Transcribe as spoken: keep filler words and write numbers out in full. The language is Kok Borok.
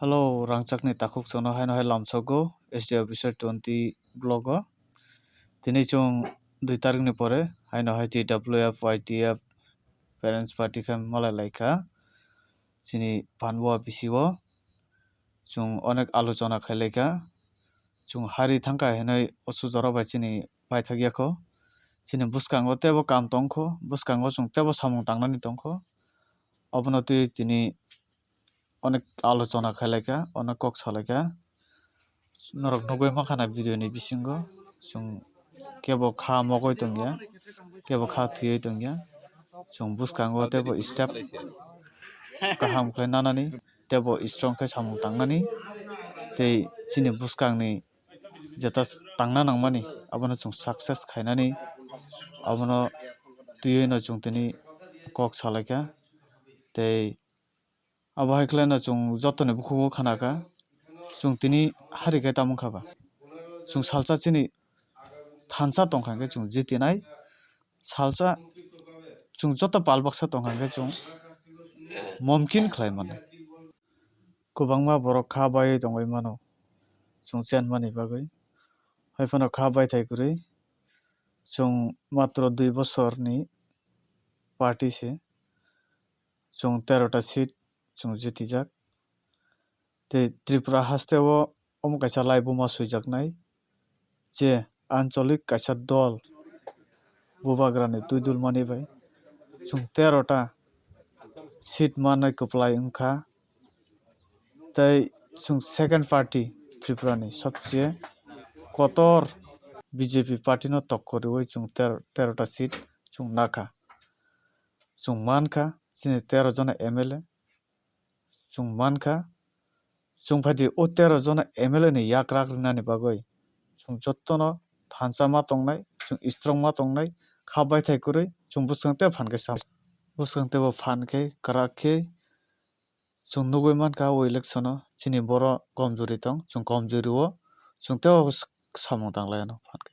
Hello, rangchakni takhuk chwngno haino hai lamsogo S D officer twenty block o. Tini chwng dui tarikni pore haino hai T W F, Y T F, Parents Party khe malai laikha. Chini Panbua bisi o chwng onek alochona khai laikha. Chwng hari thangkha hinwi osu jora bai chini paithak yakho. Chini bwskango teibo kam tongkho, bwskango chwng teibo samung tangnani tongkho. Obono twi tini onek alochona khai laikha, onek kok sa laikha. Norok nugwi mankha na video ni bisingo chwng kebo kha mogwi tongya, kebo kha thwiwi tongya. Chwng bwskango teibo step kaham khlai nanani, teibo strong khe samung tangnani, tei chini bwskangni jeta tangna nangmani abono chwng success khainani abono twiwi no chwng tini kok salaikha. Tei abo hai khlaino chwng jotoni bukhugo khanakha, chwng tini hari khe tamo wngkha ba? Chwng salsa chini thansa tongkha hwnkhe chwng jitinai, salsa chwng joto pal baksa tongkha hwnkhe chwng mumkin khlai mano. Kwbangma borok kha baiwi tongwi mano chwng chenmani bagwi, hai phano kha baithai kwrwi. Chwng matro dui bosorni party se, chwng terota seat chwng jitijak. Tei Tripura hasteo omo kaisa laibuma swijaknai je ancholik kaisa dol bubagrani twi dulmani bai chwng terota seat manwi kwplai wngkha. Tei chwng second party Tripura ni sobse kotor B J P party no tokko riwi chwng ter-, terota seat chwng nakha. Chwng mankha chini tero jona M L A. Chwng mankha, chwng phaidi o tero jona M L A ni yakrak rinani bagwi chwng jotono thansa ma tongnai, chwng strong ma tongnai, kha baithai kwrwi chwng bwskang tei phan khe sam-, bwskang tei bo phan khe kwrak khe chwng nugwi mankha o election o chini borok komjwrwi tong, chwng komjwrwi o chwng tei bo samung tanglai ano phan khe.